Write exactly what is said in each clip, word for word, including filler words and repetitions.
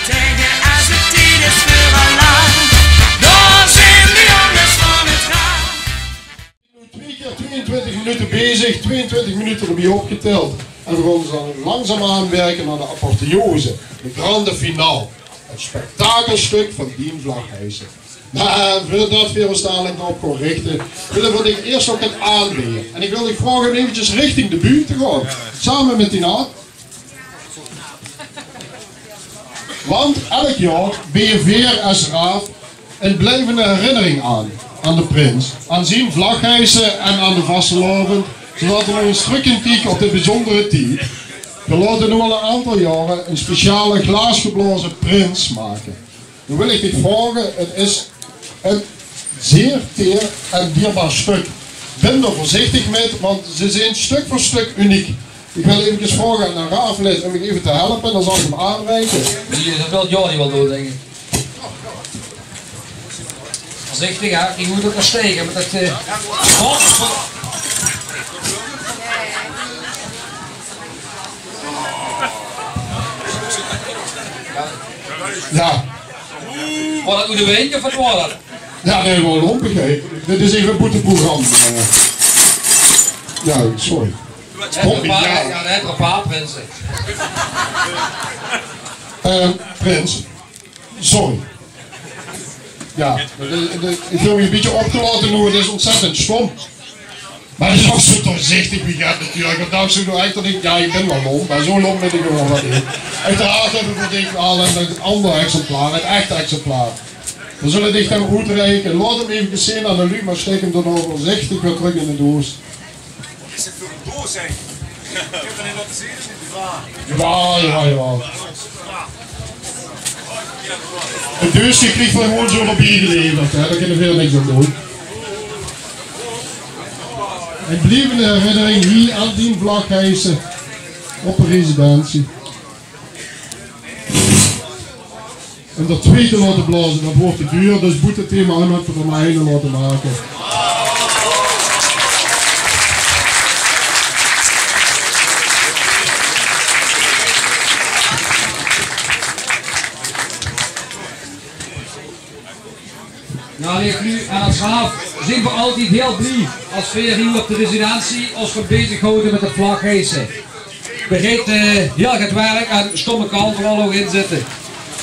Tege as 't tied is veur 'n land, dao zeen de jónges van 't raam. Noe twee kier tweeëntwintig minute bezig, tweeëntwintig minute d'rbie opgetèld. En veer gaon dan langzaamaan wirke nao de apotheose, de grande finale. 't Spektakelsjtök van Dien Vlag Hijsen. Mer veurdat veer ós dalik d'rop gaon richte, wille veer dich ieërs nog get aanbeje. En ich wil dich vraoge óm eventjes richting de bühne te gaon. Same mit Tina. Want elk jaor beje veer es raaf 'n blijvende herinnering aan, aan de prins, aan zien vlaghijse en aan de vastelaovend, zoetot 'r nog ins trök kint kieke op dit bijzóndere tied. Veer laote noe al 'n aantal jaore 'n speciale glaasgeblaoze prins make. Noe wil ich dich vraoge, 't is 'n zeer teer en dierbaar sjtök. Bin d'r veurzichtig mit, want ze zeen sjtök veur sjtök uniek. Ich wil eventjes vraoge aan de raaflid óm mich effe te helpe, dan zal ich 'm aanreike. Jao, det wilt Jordi waal doon, dink ich. Veurzichtig, hè? Ich mót ouch nog sjtege, mer det, eh, Jao. Waor det noe de windj of waat waor det? Jao, nae, waal lompig, hè. Dit is effe boete programma. Eh, jao, sorry. Jao, d'r paar, jao, d'r paar prinse. Eh, prins. Sorry. Jao, det, det, ich veul mich e bietje opgelaote noe, 't is óntzèttend sjtóm. Mer 't is ouch zoe doorzichtig, wie geit 't natuurlik. Ich dach zoe, noe, ich dach, jao, ich bin waal lomp, mer zoe lomp bin ich nog neet. Oeteraard höbbe veer veur dich al 'n anger exemplaar, 't echte exemplaar. Veer zölle dich dan oetreike. Laot 'm effe zeen aan de luuj, mer sjtèk 'm dan ouch veurzichtig weer trök in de doos. Is 't veur 'n doos, hè? Ich höb 't neet laote zeen. Jao, jao, jao. 't Deuske krieg veer gewoon zoe d'rbie geleverd, hè. Dao kinne veer niks aan doon. 'n Blievende herinnering hie aan Dien Vlag Hijsen op de residentie. Óm d'r twee te laote blaoze, det wuuert te duur, dus boete thema en det veer d'r mer eine laote make. Jao, leef luuj, en es raaf zeen veer altied hiel blie es veer hie op de residentie ós gaon bezighaoje mit 't vlaghijse. Dao geit, eh, hiel get werk en sjtómme kal veural ouch in zitte.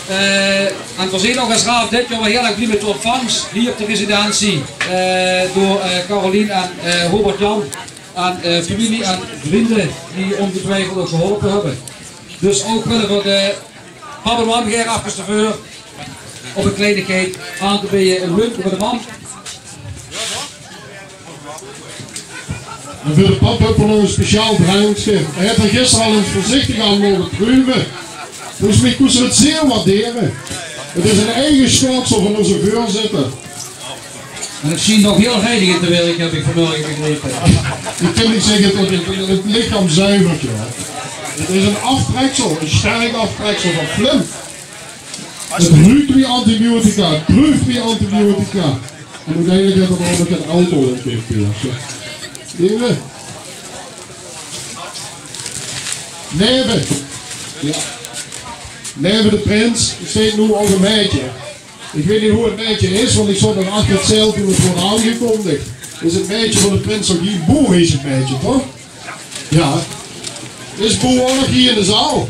Eh, en veer zeen ouch es raaf dit jaor weer hiel erg blie mit de óntvangs hie op de residentie, eh, door, eh, Carolien en, eh, Hobert Jan en, eh, femilie en vrunj die óngetwiefeld ouch geholpe höbbe. Dus ouch wille veer de pap en mam gaer efkes d'rveur óm 'n kleinigheid aan te beje, 'n leuke veur de mam. En veur de pap höbbe veer nog e speciaal drenkske. Hae haet 'r gister al ins veurzichtig aan moge preuve. Volges mich kós 'r 't zeer waardere. 't Is 'n eige sjtaaksel van ózze veurzitter. En 't sjient nog hiel reinigend te wirke, höb ich vanmorge begrepe. Ich kin neet zègke det 't, 't lichaam zuivert, jao. 't Is 'n aftreksel, 'n sterk aftreksel van Flim. 't Ruuk wie antibiotica, 't preuf wie antibiotica. En oeteindelik haet 't ouch nog 'n auto in de keuke. Lieve. Neve. Jao. Neve de prins steit noe ouch e maedje. Ich weit neet wie 't maedje is, want ich zaot nog achter 't zeil toen 't woort aangekondig. Is 't maedje van de prins ouch hie? Boe is 't maedje, toch? Jao. Is Boe ouch nog hie in de zaal?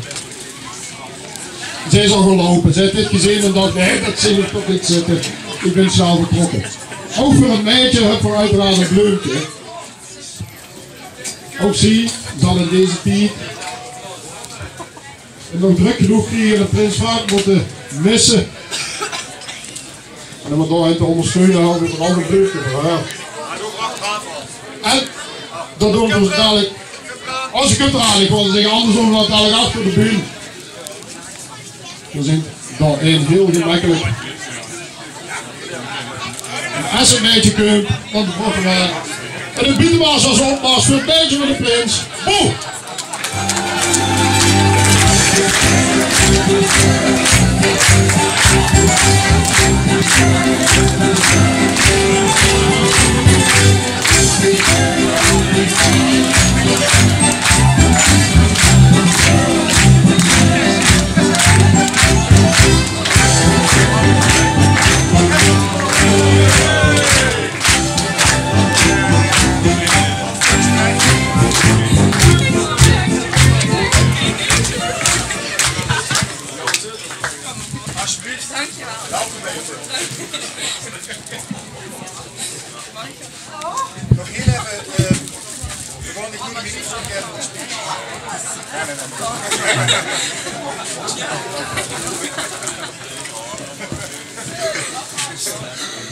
Zie is al gaon loupe. Zie haet dit gezeen en dach: nae, det zeen ich toch neet zitte. Ich bin snel vertrokke. Ouch veur 't maedje höbbe veer oeteraard e bleumke. Ouch zie zal in deze tied en nog drök genóg kriege, de prins vaak mótte misse. En óm 'm dao-in te óngersjteune, höbbe veer ouch e bleumke veur häör. En det doon veer dalik. Oh, ze kump d'raan, ich wól zègke, angers doon veer det dalik achter de bühne. Veer zeen dao-in hiel gemekkelik. En es 't maedje kump, dan moge veer. En de buuttemars es opmars veur 't maedje van de prins. Boe!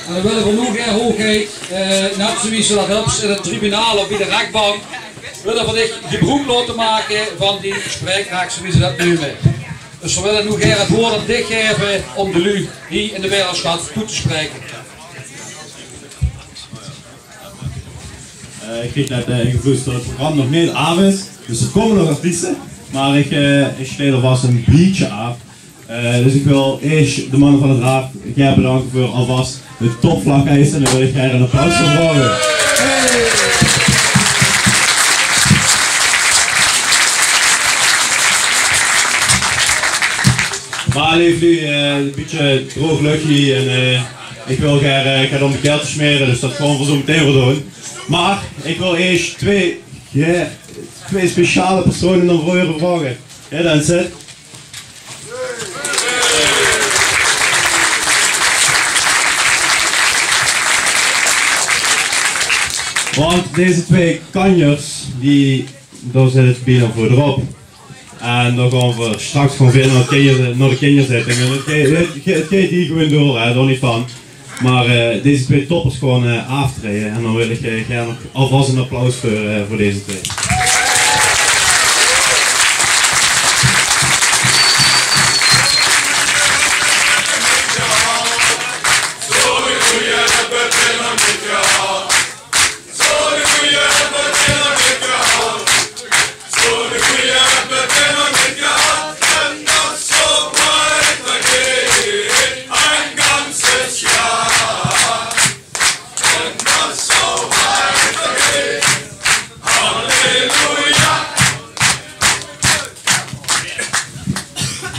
En dan wille v'r noe, eh, hoogheid, eh, net zoewie se dat höbs in 't tribunaal of bie de rechterbank, wille v'r dich gebroek laote make van die spraekkracht, zoewie ze dat neume. Dus v'r wille noe gaer 't woord aan dich gaeve óm de luuj hie in de Wereldsjtad toe te spraeke. Eh, ich krieg net, eh, ingefloesterd dat 't programma nog neet aaf is. Dus d'r kómme nog artieste. Mer ich, eh, ich sjleet alvas e bleedje aaf. Eh, dus ich wil eesj de manne van 't Raaf gaer bedanke veur alvas de topvlag te hijse. En dao wil ich gaer ein applaus veur vraoge. Mer leef luuj, eh, e bietje droog luchje en, eh, ich wil gaer, eh, gaer óm de keel te smere, dus dat gaon v'r zo metein weer doon. Mer ich wil eesj twee, ja, twee speciale persone nao veure vraoge. Ja, dan zit. Want deze twee kanjers, die, dao zit 't bienao veur d'rop. En dan gaon v'r straks gewoon weer nao de kinjer-, nao de kinjerzitting. En 't geit, 't geit, 't geit hie gewoon door, hè, dao neet van. Mer, eh, deze twee toppers gaon, eh, aaftraeje. En dan wil ich, eh, gaer nog alvas ein applaus veur, eh, veur deze twee.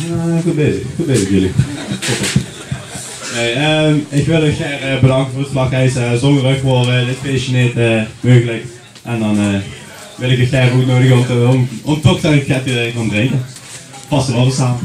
Ja, good bezig, good bezig, Julie. Topper. Nee, ehm, ich wil uch, eh, bedanke veur 't vlaghijse. Eh, zónger uch waor, eh, dit feesje neet, eh, meugelik. En dan, eh, wil ich uch gaer oetnudige óm te, óm, óm toch, dat ich get, eh, kan drinke. Pas wel same.